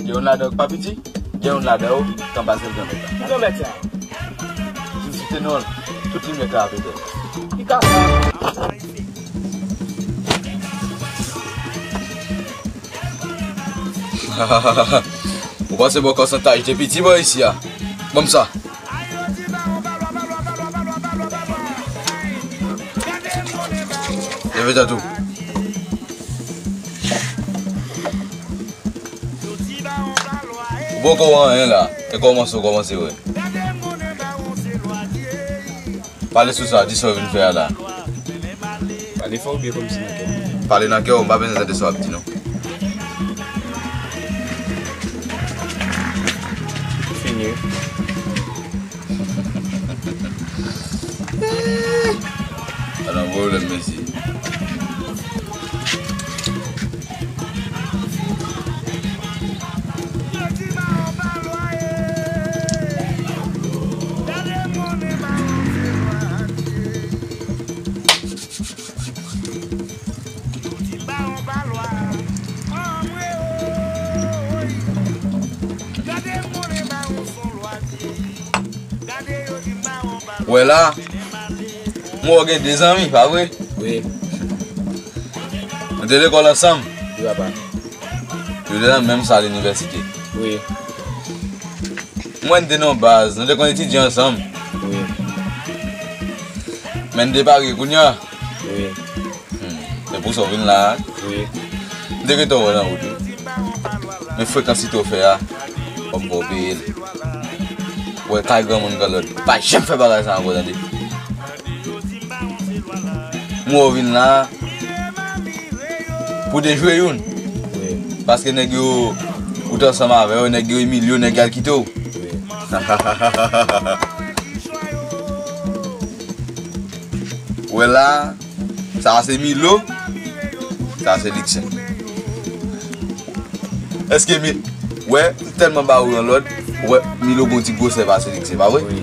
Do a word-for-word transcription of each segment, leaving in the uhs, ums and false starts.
Gen youn ladan yo k pa piti, gen youn ladan yo k anba sèl Granmèt la. Ki Granmèt sa? Si m site non l, tout limyè ka ap etèn. Ki ka sa? Ou panse bòkò santaj te piti bò isi a? Ban m sa. Leve tèt ou. Ou poko wè anyen la. E kòmanse, ou kòmanse wè. Pale sou sa, di sa w vin fè a la. Pale fò oubyen kòmsi nan kè w? Pale nan kè w, m pa bezwen tande sa w ap di non. Fini wi. Ala yon pwoblèm, mesye. Wè la, m wè w gen de zanmi, pa vre? Wi. Nou te lekòl ansanm. Wi, papa. Nou te nan menm sal inivèsite. Wi. M wè n te nan baz, nou te konn etidye ansanm. Wi. Men n te pare kounye a. Wi. Hmm. Se pou sa w vin la a? Wi. M te gentan wè w nan wout wi. Men frekans li te fè a, fò m fè w peye l. Wè kay granmoun granlòt, pa janm fè bagay sa ankò tande. M wè w vin la a pou dejwe youn. Wi. Paske nèg yo, ou t ansanm avè yo, nèg yo imilye w, nèg yo al kite w. Wi. Wè la a, sa a se Milo, sa a se Liksen. Èske mi, wè, m tèlman ba ou yon lòd, wè, Milo gon ti gwosè pase Liksen, pa vre? Wi.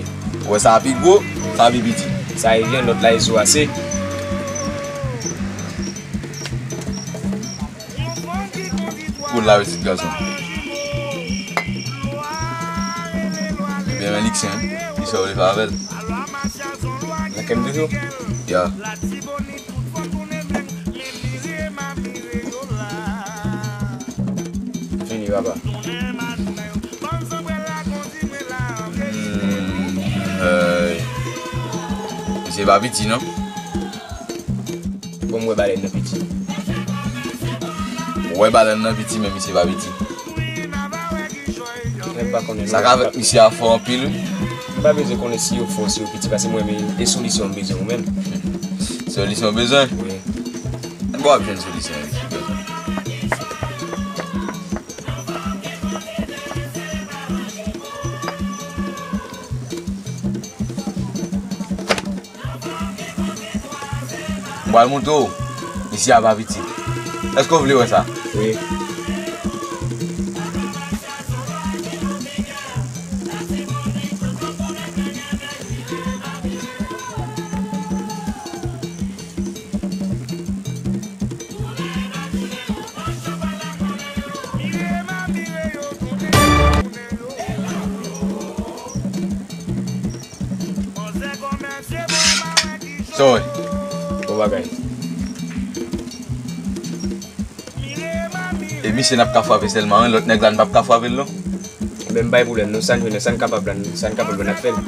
Wè, sa a pi gwo, sa a pi piti. Sa e vyen lòt la e zo ase. Koul la pitit gason. Ebyen, men Liksen, ki sa w vle fè avè l? Nan kè m toujou? Ya. Fini, papa. Hmm, hey. Misye pa piti, non? Bon, m wè balèn nan piti. Ou wè balèn nan piti, men misye pa piti. Mwen pa konnen. Sa k avèk misye a fò anpil, wi. M pa bezwen konnen si yo fò, si yo piti, paske mwen, men, e solisyon m bezwen, ou menm? Solisyon w bezwen? Wi. Bon, w ap jwenn solisyon, wi. M pral montre w, isi a pa piti. Èske w vle wè sa? Wi. Sa w wè? Bon bagay. E misye n ap ka frape sèlman, wi, lòt nèg la n p ap ka frape l non. Men m bay pwoblèm non, sa n jwenn, sa n kapab la, sa n kapab la n ap fè l.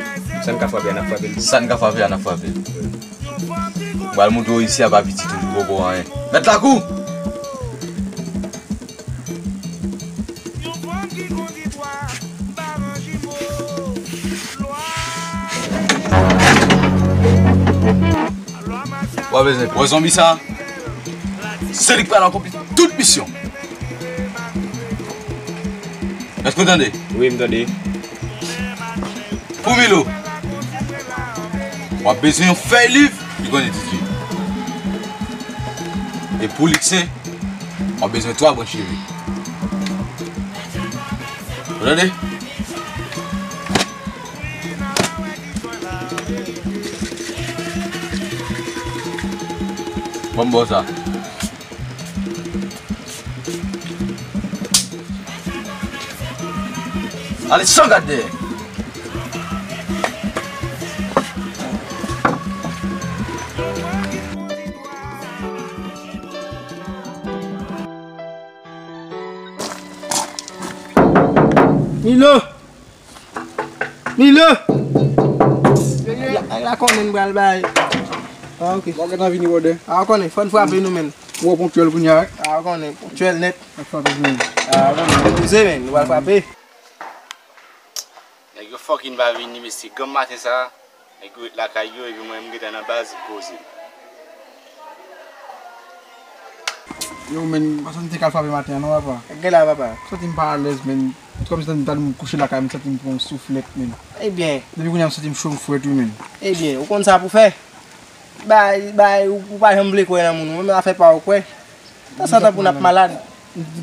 Sa n ka frape a n ap frape l. Sa n ka frape a n ap frape l. M pral montre w isi a pa piti toujou, poko anyen. Mèt lakou! W a bezwen wè zonbi sa? Se li k pral akonpli tout misyon. Èske w tande? Wi, m tande. Pou Milo, w ap bezwen yon fèy liv ki konn etidye. E pou Liksen, w ap bezwen twa branch cheve. Ou tande? Ban m ba w sa. Ale san gade dèyè. Milo! Milo! Nèg la konnen m pral bay. Ah, ok. Bon, gentan vini, brother. Ah, ou konnen, fò n frape nou, menn. Ou ponchwèl kounye a, wi. Ah, ou konnen, ponchwèl nèt. N ap frape, menn. Ah, ou konnen, poze, menn, nou pral frape. Nèg yo fucking pa vini, mesye. Granm maten sa, nèg yo ret lakay yo, epi mwen, m gentan nan baz, poze. Yo, menn, m pa santi m te ka frape maten an, non, papa. Gen la, papa. M santi m pa alèz, menn. Kòmsi m ta dwe kouche lakay, m santi m pran yon souflèt, menn. Ebyen. Depi kounye a, m santi m cho, m frèt, wi, menn. Ebyen, ou konn sa pou fè. Bay, bay, ou, ou pa janm vle kwè nan moun, ou menm afè pa ou kwè. Tanzantan pou n ap malad.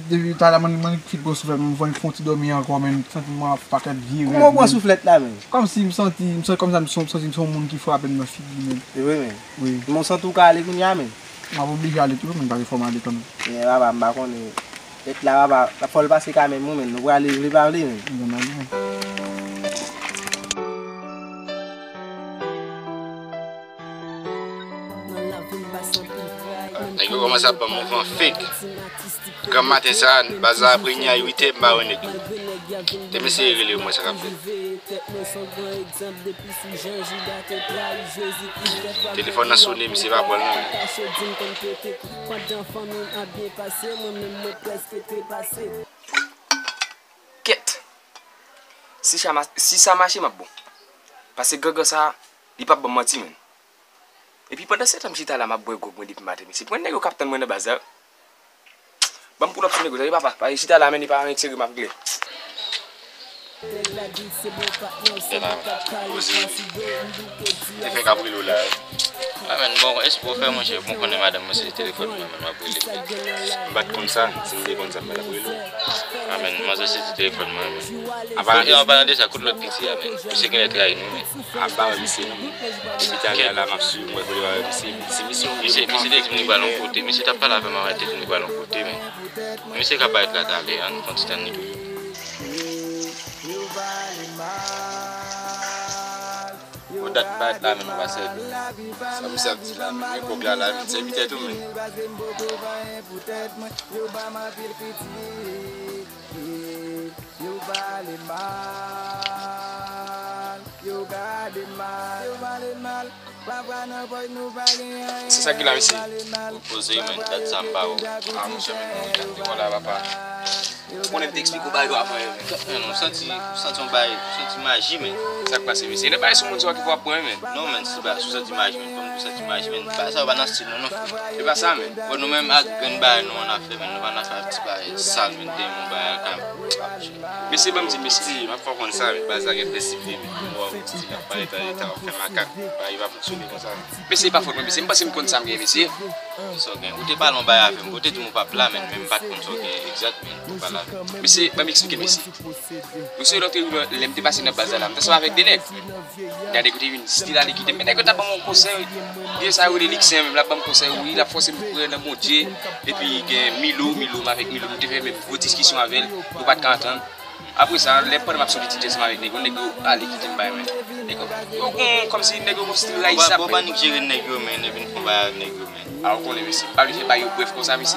Depi talè, mwen, mwen kit pran souflèt, mwen fè yon ti dòmi ankò, menn. M santi m ap pakèt vye rèv, menn. Kòman ou pran souflèt la, menn? Kòmsi m santi, m santi, kòmsi m santi m se yon moun ki frape m nan figi, menn. Se vre, menn? Wi. Men w santi w ka ale kounye a, menn? M ap oblije ale tou, men m ta gen fò m ale kanmenm. Men papa, m pa konnen. Tèt la, papa, fò l pase kanmenm, wi, men nou prale, vle pa vle, men. Bon, m ale, men. Nèg yo kòmanse ap ban m yon van fake. Granm maten sa, baz la premye a uit è, m pa wè nèg yo. Te m eseye rele yo, m wè sa k ap fèt. Telefòn nan sone, misye pa pran l non. Kèt! Si sa ma-, si sa mache, m ap bon. Paske gangan sa, li p ap ban m manti, menn. Epi pandan se tan, m chita la, m ap bwè gwòg mwen depi maten, mesye. Pran nèg yo k ap tann mwen nan baz la. Ban m pull up sou nèg yo, tande papa. Paske chita la, menn, li pa anyen serye, m ap regle. Te la, poze. Te fè k ap rele w la. A, menn, bon, espre w fè, monchè. Bon, konnen madanm mwen se telefòn mwen, menn, m ap rele. M pa t konn sa, si m te konn sa, m pa t ap rele w. A, menn, manzè se telefòn mwen, menn. Apa, e, an palan de sa, kote lòt piti a, menn? Misye genlè trayi nou, menn. Apa, misye, non. Depi talè a la, m ap swiv, m wè kote w ap misye. Se misye, misye, misye te di m li pral yon kote. Misye t ap pale avè m, avè te di m li pral yon kote, men. Men misye ka parèt la talè, ann pran ti tan li tou. Bon, dat m parèt la, men nou pa sèvi. Sa misye ap di la, men men gwòg la, la, men sèvi tèt ou, men. Yo pale mal, yo gade mal, yo pale mal. Papa nan pòch nou pa gen anyen. Se sa ki la, mesye? Ou poze, men, dat sa m pa wè w. A, monchè, men, nou gade w la, papa. Ou konnen m te eksplike w bagay yo avan, men. Men, ou santi, ou santi yon bagay, ou santi maji, men. Sa k pase, mesye? E nan bagay sou moun sa ki fò ap pran, men. Non, men, si ba, si w santi maji, men, kòm ou santi maji, men, bagay sa yo pa nan stil nou, non, frè. E pa sa, men. Bon, nou menm ak grenn bagay nou ann afè, men, nou pa nan afè ak ti bagay sal, men, demon, bagay al ka. Mesye, ban m di, mesye, m ap fè w konn sa, men, baz la gen prensip li, men. Bon, ti nèg ap pale tan eta, w ap fè makak, bagay yo pa fonksyone konsa. Mesye, e pa fòt mwen, mesye, m panse m konn sa m gen, mesye. Sa w gen? Ou te pale yon bagay avè m, ou te di m ou p ap la, men, men m pa t konn sa w gen egzat, men ou pa la. Mesye, ban m eksplike, mesye. Mesye, lòt jou, lè m te pase nan baz la, m t ansanm avèk de nèg. Gade kote vin, stil ale kite m. Men nèg yo t ap ban m yon konsèy. Vye sa yo rele Liksen menm, l ap ban m konsèy, wi, l ap fòse m kwè nan Bondye. Epi gen Milo, Milo, m avèk Milo, nou te fè menm gwo diskisyon avè l, nou pa t ka antann. Apre sa, lè pandan m ap soti ti djèz m avèk nèg yo, nèg yo ale kite m bay men. Nèg yo, yo gon, kòmsi nèg yo gon stil rayisab, men. Bon, pa annik jere nèg yo, men, epi n fè yon bagay ak nèg yo, men. A, ou konnen, mesye, m pa vle fè bagay yo brèf konsa, mesye.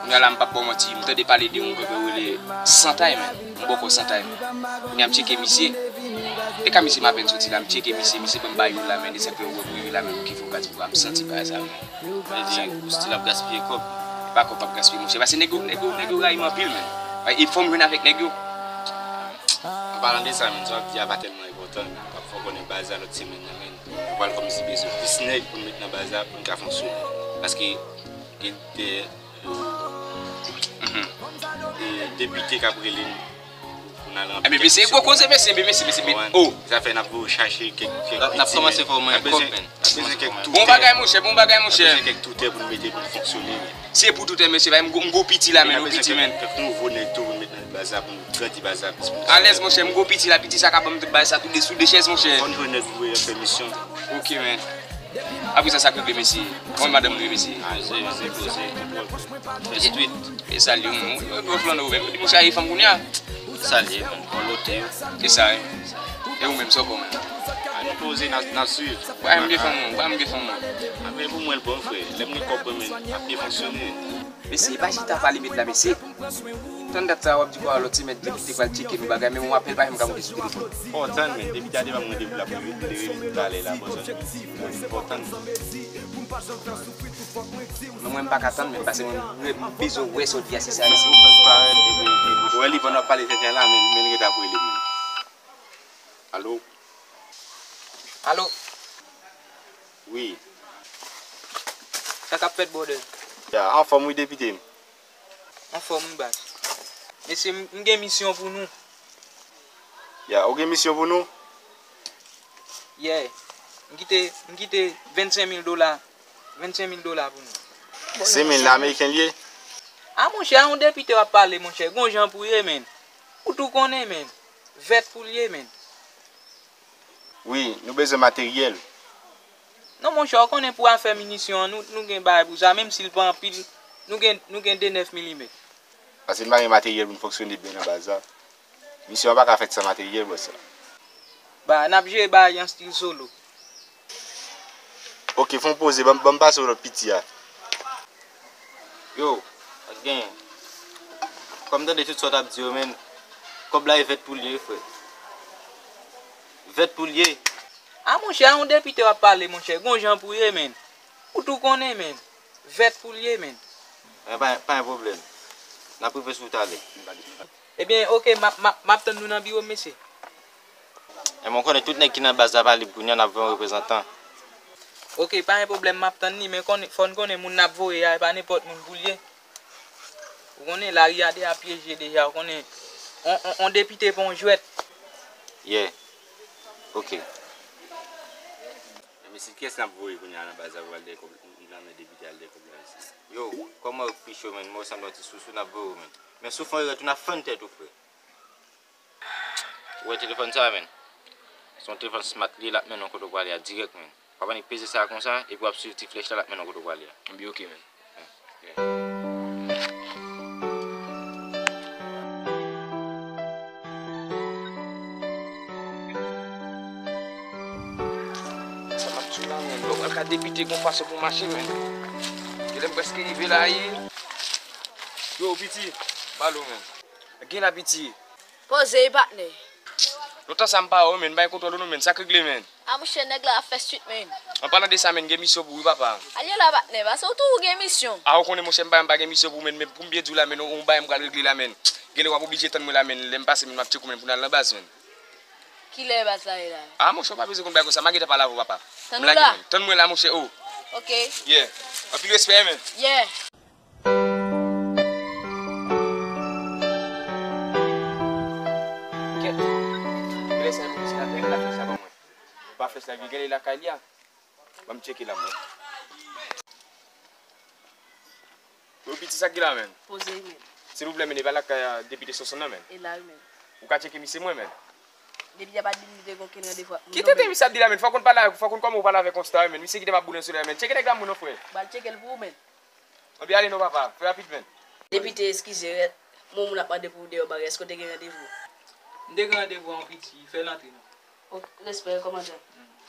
Kounye a la, m p ap ba w manti, m tande pale de yon nèg yo rele Santay, men. M bòkò Santay, men. Kounye a, m tcheke misye. E ka misye m apèn soti la, m tcheke misye, misye ban m bagay yo la, men, de sa k fè ou wè m rive la, men, pou ki fè ou ka di pou m santi bagay sa, men. Vle di, ou stil ap gaspiye kòb. E pa kòb m ap gaspiye, monchè, paske nèg yo, nèg yo, nèg yo rayi m anpil, men. E fò m jwenn avèk nèg yo. An palan de sa, men, sa w ap di a pa tèlman enpòtan, men. M ap fè w konnen baz la lòt semèn nan, men. Nou pral kòmsi bezwen plis nèg pou n met nan baz la pou n ka fonksyone. Paske gen de, e, depite k ap rele n pou n al ranpli kèk misyon. Ebyen, mesye, gwo koze, mesye, ebyen, mesye, mesye, o. Sa fè n ap chache kèk, kèk piti, men. N ap kòmanse fè w mwen kòb, men. N ap bezwen kèk toutè. Bon bagay, monchè, bon bagay, monchè. N ap bezwen kèk toutè pou n mete pou n fonksyone, men. Se pou toutè, mesye, m gwo, m gwo piti la, men, nou piti, men. N ap bezwen kèk, kèk nouvo nèg tou pou n met nan baz la pou n grandi baz la plis pou n. Alèz, monchè, m gwo piti la, piti sa ka ban m tout bagay sa, tout de, sou de chèz, monchè. Fò n jwenn nèg pou fè misyon. Oke, men. Apre sa, sa k rive, mesye? Kòman madanm rive, mesye? A, se, se poze, tout bon. Fè street. E sa, li, yon, yon, yon flann ou menm. Di, monchè, e fanm kounye a. Sa l ye, man. Bon lote yo. Se sa, wi. E ou menm, sa w fè w menm? A, nou poze, n a, n a swiv. Ou pa janm gen fanm, ou pa janm gen fanm, non. A, men pou mwen, l bon, frè. Lè m gen kòb mwen, men, m ap byen fonksyone. Mesye, e pa chita pale met la, mesye. Tann dat sa, w ap di kwa lòt semèn depite pral tcheke nou bagay, men yon apèl pa janm ka monte sou telefòn. Fò w tann, men. Depite a te ban m randevou l ap rele, li te rele m talè la, bòs. Fò w tann. Non, mwen, m pa ka tann menm, paske mwen, mwen, m bezwen wè sa w di a, se sa, mesye. Ou wè li pandan w ap pale tenten la, men, men l ret ap rele m. Alo? Alo? Wi. Sa k ap fèt, brother? Ya, anfòm wi, depite m. Anfòm wi, baz. Mesye, m, m gen misyon pou nou. Ya, ou gen misyon pou nou? Yeah. M kite, m kite vennsenk mil dola, vennsenk mil dola pou nou. Senk mil la ameriken l ye? A, monchè, a yon depite w ap pale, monchè. Gon jan pou ye, menn. Ou tou konnen, menn. Vèt pou l ye, menn. Wi, nou bezwen materyèl. Non, monchè, w konnen pou afè minisyon an, nou, nou gen bagay pou sa, menm si l pa anpil, nou gen, nou gen de nèf milimèt. Paske n pa gen materyèl pou n fonksyone byen nan baz la. Misyon an pa ka fèt san materyèl, bòs la. Ba, n ap jere bagay an stil solo. Oke, fè yon poze, ban m, ban m pase w lòt piti a. Yo, pa t genyen. Kòm m tande tout sa w t ap di yo, menn, kòb la e vèt pou l ye, frè. Vèt pou l ye. A, monchè, a yon depite w ap pale, monchè. Gon jan pou ye, menn. Ou tou konnen, menn. Vèt pou l ye, menn. Eh, pa, pa gen pwoblèm. N ap rive sou w talè. Ebyen, oke, m ap, m ap, m ap tann nou nan biwo m, mesye. Ebyen, w konnen tout nèg ki nan baz la pa lib kounye a, n ap voye yon reprezantan. Oke, pa gen pwoblèm, m ap tann li, men konnen, fò n konnen moun n ap voye a, e pa nenpòt moun pou l ye. Ou konnen, lari a deja pyeje deja, ou konnen, on, on, on depite pa on jwèt. Yeah. Oke. Mesye, kiyès n ap voye kounye a nan baz la pou al dèyè kòb, nan men depite al dèyè kòb la, mesye? Yo, kòman yo pi cho, menn? Mwen sanble yon ti sousou n ap voye w, menn. Men si w fè yon erè tou, n ap fann tèt ou, frè. Ou wè telefòn sa a, menn? Se yon telefòn smart li ye, l ap mennen w kote w prale a dirèk, menn. W ap annik peze sa a konsa, epi w ap swiv ti flèch la, l ap mennen w kote w prale a. Ebyen, oke, menn. Sa m ap di w la, menn. Lè w pral ka depite, gon fason pou w mache, menn. Genlè m prèske rive la, wi. Yo, piti, pale w, menn. Gen la, piti. Poze, patnè. Lontan sa m pa wè w, menn. M pa gen kontwòl ou non, menn. Sa k regle, menn? A, monchè, nèg la ap fè swit, menn. An palan de sa, menn, gen misyon pou ou, wi, papa. Al ye la, patnè, paske ou tou ou gen misyon. A, ou konnen, monchè, m pa, m pa gen misyon pou ou, menn, men pou m byen di w la, menn, yon, yon bagay m pral regle la, menn. Genlè w ap oblije tann mwen la, menn, lè m pase, menn, m ap tcheke w, menn, pou n al nan baz, menn. Kilè baz la ye la? A, monchè, ou pa bezwen konn bagay konsa, m a gentan pale avè w, papa. Tann ou la. Tann mwen la, monchè, o. Oke. Yeah. Anpil respè, menn. Yeah. Kèt. Genlè sa e pou misye la, genlè la fè sa ban mwen. Pa fè sa, genlè lakay li a. Ban m tcheke la, mwen. Yo, piti, sa ki la, menn? Poze, menn. Silvouplè, menn, e pa lakay a depite Sonson nan, menn? E la, wi, menn. Ou ka tcheke misye mwen, menn? Depite a pa t di m li te gen okenn randevou ak moun, non, menn. Ki tenten misye ap di la, menn? Fò konn pale, fò konn kòman ou pale avèk yon star, menn. Misye kite m ap boule nan solèy, menn. Tcheke nèg la, moun, non, frè. Ba l tcheke l pou ou, menn. Anben, ale non, papa. Fè rapid, menn. Depite, eskize, rèt. Moun, moun ap mande pou ou deyò bagay. Èske w te gen randevou? M te gen randevou a yon piti. Fè l antre, non. Ok, respè, kòmandan.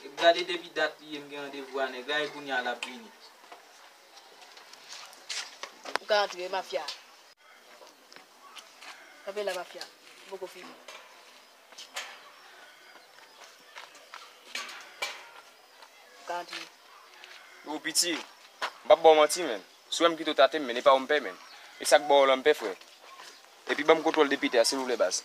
E gade depi dat li ye m gen randevou a nèg la, e kounye a l ap vini. Ou ka antre, mafya. Kanpe la, mafya. Ou poko fini. Ou ka antre. Yo, piti, m p ap ba w manti, menn. Si w wè m kite w tate m, menn, e pa w m pè, menn. E sa k ba w la m pè, frè. Epi ban m kontwòl depite a, silvouplè, baz.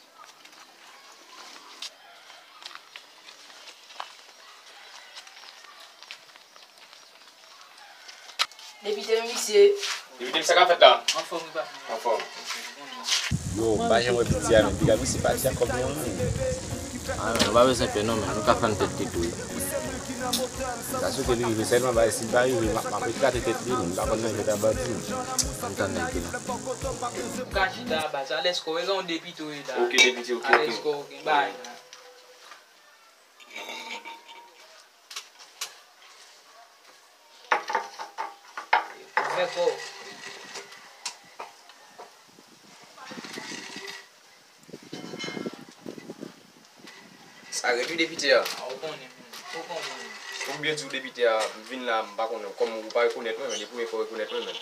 Depite, men misye. Depite, men sa k ap fèt la? Anfòm, wi, papa. Anfòm. Yo, m pa janm wè piti a, menn. Piga misye pati a kòb nan men w. A, menn, ou pa bezwen pè non, menn. Nou ka fann tèt li tou, wi. M ta swete li rive sèlman, bay, si l pa rive, m ap, m ap eklate tèt li, menn. M pa konn nan jwèt a bandi, menn. M tann nèg yo la. Ou ka chita, baz, alèz kò w, e gen yon depite w ye la. Ok, depite, ok, ok. Alèz kò w, gen bagay la. Ouvè kò w. Sa rèd wi depite a. A, ou konnen, men. Ou konnen, men. Pou m byen di w, depite a, m vin la, m pa konnen, kòm ou pa rekonèt mwen, men, e premye fwa w rekonèt mwen, men.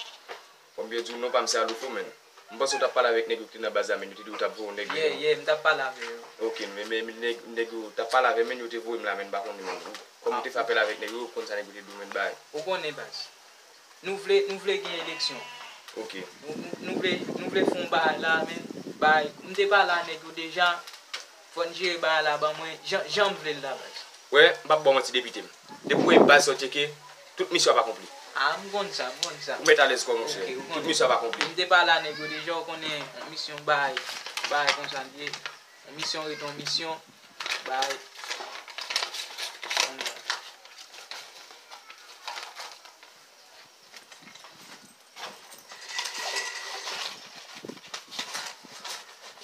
Pou m byen di w, non pa m se Adolpho, men. M panse w t ap pale avèk nèg yo ki te nan baz la, men, yo te di w w t ap voye yon nèg yo, Yeah, non? Yeah, m t ap pale avè yo. Ok, men, men, men nèg, nèg yo t ap pale avè, men, yo te voye m la, men, m pa konnen, men. Kòm ou te frape avèk nèg yo, ou konn sa nèg yo te di w, men, bay. Ou konnen, baz. Nou vle, nou vle gen eleksyon. Ok. Nou, nou, nou vle, nou vle fè yon bagay la, men, bay. M te pale a nèg yo deja. Fò n jere bagay la, ban mwen jan, jan m vle l la, baz. Wè, m p ap ba w manti, depite m. Depi w wè baz sa w tcheke, tout misyon ap akonpli. A, m konn sa, m konn sa. Ou mèt alèz kò w, monchè. Ok, ou konnen. Tout misyon ap akonpli. M te pale a nèg yo deja, ou konnen, yon misyon bay, bay konsa l ye. Yon misyon rete yon misyon, bay.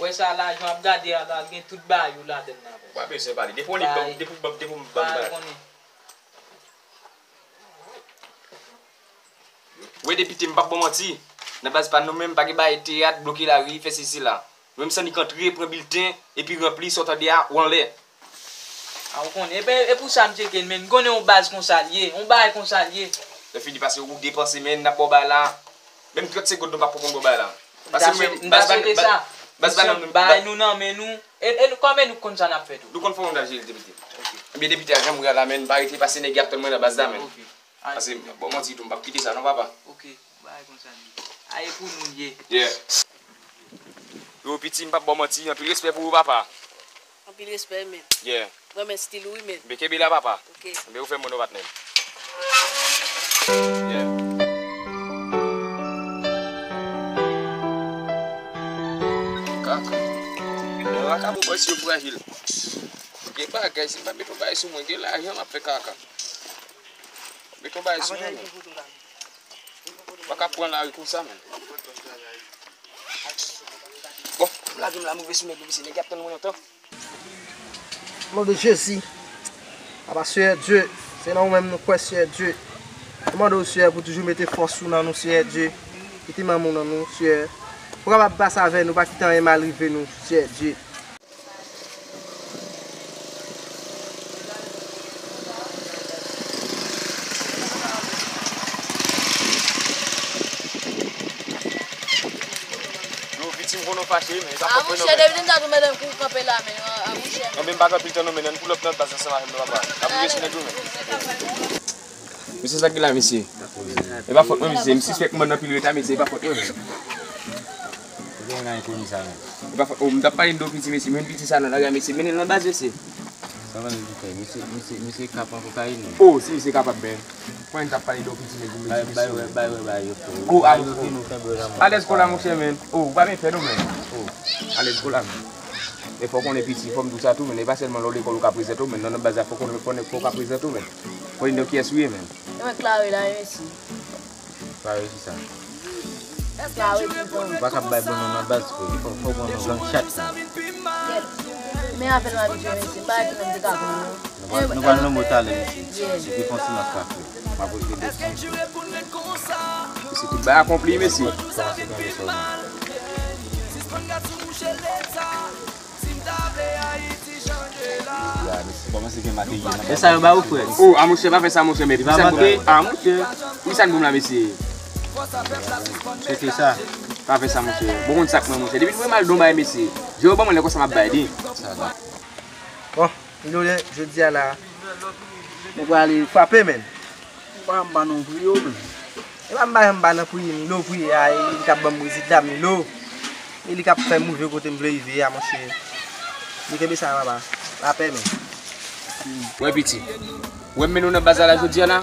Wè sa lajan w ap gade a la, l gen tout bagay yo ladann nan. Pa bezwen pale. Depi w li ban, depi w ban, depi w ban bagay. Wè depite m p ap ba w manti. Nan baz pa nou menm, pa gen bagay teyat, bloke lari, fè sesi la. Nou menm se annik antre, pran bilten, epi ranpli, sa w tande a, ou anlè. A, ou konnen. E, e pou sa m tcheke l, men. M konnen yon baz konsa l ye, yon bagay konsa l ye. Lè fini pase ou depanse, men, n ap ba w bagay la. Menm trant segonn nou p ap konprann ba w bagay la. Pase nou menm, baz pa nou, baz, baz pa nou, bagay nou nan men nou. E, e nou, kòm e nou konn sa n ap fè tou. Nou konn fè yon danje, depite. Ok. Ebyen, depite a, jan m wè a la, men, pa rete pase nèg y ap tann mwen nan baz la, men. Ok. Pase, bon, manti tou, m p ap kite sa, non, papa. Ok, bagay konsa l ye. A, e pou nou l ye. Yeah. Yo, piti, m p ap ba w manti, anpil respè pou ou, papa. Anpil respè, men. Yeah. Mwen, men stil ou, wi, men. Mbe kenbe la, papa. Ok. Mbe ou fè moun ou patnè m. Yeah. Kaka. Mwen, kaka, bon, bòy, si yo frajil. Gen bagay, si m pa met yon bagay sou mwen, gen lajan m ap fè kaka. Met yon bagay sou mwen, men. Pa ka pran lari konsa, men. Bon, m lage m la, move sou nèg yo, mesye, nèg y ap tann mwen lontan. Au nom de Jésus, Papa, Seyè Dye, se nan ou menm nou kwè, Seyè Dye. Nou mande w, Seyè, pou toujou mete fòs ou nan nou, Seyè Dye. Kite manman w nan nou, Seyè. Pou kapab pase avè nou, pa kite anyen mal rive nou, Seyè Dye. Yo, piti, m konnen w fache, men e pa fòt mwen non, men. A, monchè, depi deja tou, medam, kou kanpe la, men, a, a, monchè. Enben, m pa kanpe tann non, men ann pull up nan baz ansanm avè m non, papa. N ap rive sou nèg yo, men. Mesye, sa k gen la, mesye? E pa fòt mwen, mesye. M sispèk m ann anpil reta, mesye. E pa fòt mwen, men. Ou gen nan ekonomi sa, men. E pa fòt, oh, m t ap pale de piti, mesye. Men piti sa nan lari a, mesye. Mennen l nan baz, mesye. Sa va, mesye, fè? Mesye, mesye, mesye kap an kokayin, men. Oh, si misye kapab, men. Mwen, m t ap pale de piti, men, pou mesye, mesye. Bay, bay, bay, bay, bay, yo fè. Oh, a, oh. Alèz kò la, monchè, men. Oh, ou pa byen fè, non, men. Oh, alèz kò la, men. Men fò w konnen piti, fò m di w sa tou, men. E pa sèlman lè w lekòl ou ka prezante w, men. Nan, nan baz la, fò w konnen, fò w ka prezante w, men. Fò w di nan kiyès ou ye, men. E mwen klare la, wi, mesye. Klare kisa? Klare tout bon. Ou pa ka bay bon non nan baz, frè. Fò, fò w pran non gang chat, frè. Kèt. Men apèl m abitye, mesye. M pa wè ki non m te ka pran non. Nou pral, nou pral nan mo talè, mesye. Yeah. Epi fè yon ti mas kafe. M ap rete de ti. Mesye, tout bagay akonpli, mesye. Kòmanse konn leson. E sa yo ba ou, frè? Oh, a monchè, pa fè sa, monchè, men. Li pa manke? A monchè. Wi, sa n bon la, mesye. Cheke sa. Pa fè sa, monchè. Bon, konn sa k mwen, monchè. Depi nou wè m al don bay, mesye. Je yo ban mwen lè konsa m ap bay li. Sa la. Bon, Milo, jodi a la, nou prale frape, men. Ou pa janm ba non pri yo, men. E pa m pa janm ba nan pri, Milo, pri a, e li k ap ban m rezilta, Milo. E li k ap fè m rive kote m vle rive a, monchè. Li kenbe sa, papa. Lapè, men. Wè, piti. Wè m mennen w nan baz la, la, jodi a la.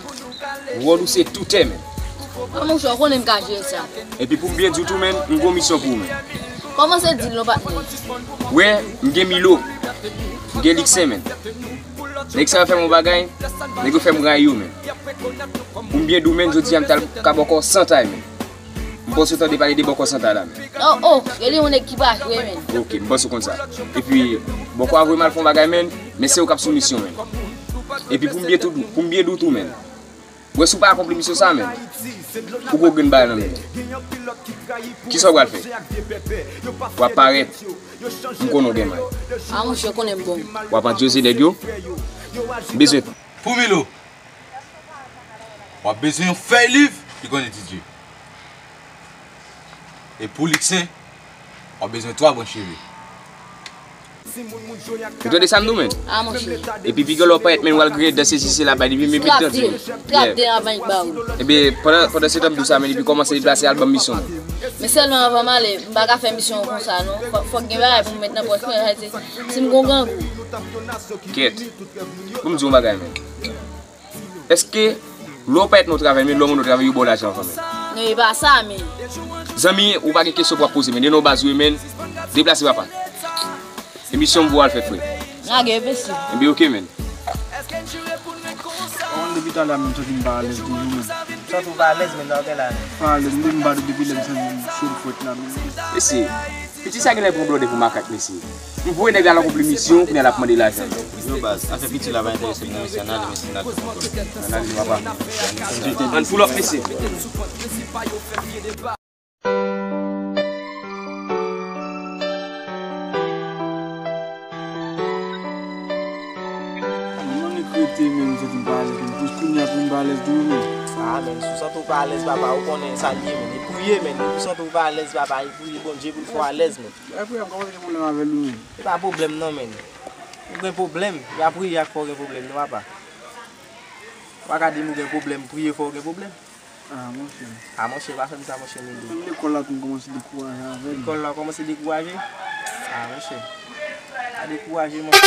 Wòl ou se toutè, men. A, monchè, ou konnen m ka jere sa. Epi pou m byen di w tou, men, m gon misyon pou ou, men. Kòmanse di l non, patnè. Wè, m gen Milo. M gen Liksen, men. Nèg sa yo fè m yon bagay, nèg yo fè m rayi yo, men. Pou m byen di w, men, jodi a m t al ka bòkò Santay, men. M panse w tande pale de bòkò Santay la, men. Oh, oh, rele yon nèg ki pa jwe, men. Ok, m panse w konn sa. Epi, bòkò a voye m al fè yon bagay, men, men se ou k ap sou misyon, men. Epi pou m byen tou, pou m byen di w tou, men. Wè, si w pa akonpli misyon sa, men, ou gon grenn bagay nan men. Kisa w pral fè? W ap parèt. M konnen w gen may. A, monchè, konnen m bon. W ap andyoze nèg yo? M bezwen. Pou Milo, w ap bezwen yon fèy liv ki konn etidye. E pou Liksen, w ap bezwen twa branch cheve. Ou tande sa m di w, menn? A, monchè. Epi piga lè w parèt, menn, w al griyen dan sesi sela bay li, menn, menn, dan di. Trap de, trap de anvan l ba ou. Ebyen, pandan, pandan se tan m di w sa, menn, epi kòmanse deplase al ban m misyon, menn. Men sèlman anvan m ale, m pa ka fè misyon konsa, non. Fò, fòk gen bagay pou m met nan pòch mwen, sa vle di, si m gon grangou. Kèt. Pou m di w yon bagay, menn. Èske lè w parèt nan yon travay, menn, lè w monte nan travay, yo ba w lajan anvan, menn? Non, e pa sa, men. Zanmi, ou pa gen kesyon pou w ap poze, menn. E non baz ou ye, menn. Deplase, papa. Emisyon m pou al fè, frè. Lage, mesye. Ebyen, oke, menn. Mwen, depi talè a, menn, m santi m pa alèz toujou, menn. Santi w pa alèz, menn, nan otèl la, menn? Pa alèz, m depi m ba depi lè m santi m cho m fwèt la, menn. Mesye, piti sa genlè pran blòdè pou makak, mesye. M voye nèg la nan konpli misyon, kounye a l ap mande lajan. Yo, baz, afè piti la pa enterese m, non, mesye, ann ale, mesye, n al fè yon kòb. Ann ale, papa. Ann pull up, mesye. Mwen annik rete, menn, m santi m pa alèz, menn. Plis kounye a pou m pa alèz tou, menn. A, menn, si w santi w pa alèz, papa, ou konnen sa l ye, menn. E priye, menn. Si w santi w pa alèz, papa, e priye Bondye pou l fè w alèz, menn. Lè priyè ap kòmanse gen pwoblèm avè l, wi, menn. E pa pwoblèm, non, menn. Ou gen pwoblèm, e pa priye a k fè w gen pwoblèm, non, papa. Ou pa ka di m ou gen pwoblèm, priye fè w gen pwoblèm. A, monchè. A, monchè, pa fè m sa, monchè Milo. Menm lekòl la tou, m kòmanse dekouraje avè l. Lekòl la, w kòmanse dekouraje? A, monchè. Pa dekouraje, monchè.